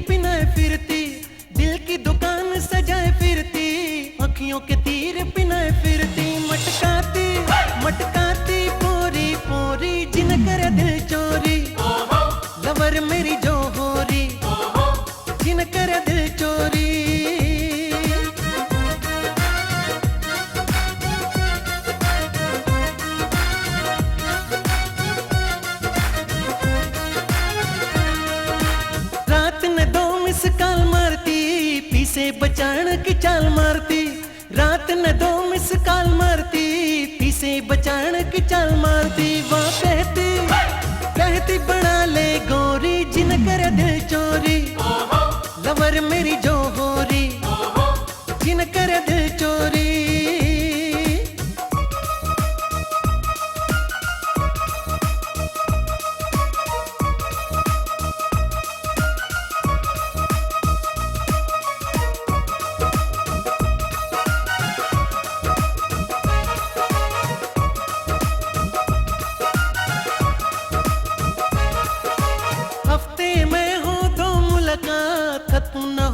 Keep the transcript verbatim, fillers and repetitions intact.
पिनाए फिरती, दिल की दुकान सजाए फिरती, अखियों के तीर पिनाए फिरती, मटकाती मटकाती पोरी पोरी, जिन करे दिल चोरी। लवर मेरी जो होरी, जिन करे दिल चोरी। रात ने दो मिस कॉल मारती, पीसे बचाण की चाल मारती। रात ने दो मिस कॉल मारती, पीसे बचाण की चाल मारती। वाह कहती, कहती बना ले गोरी, जिन करे दिल चोरी। लवर मेरी जो होरी, जिन करे दिल चोरी। हफ्ते में हो दो मुलाकात, खत्म न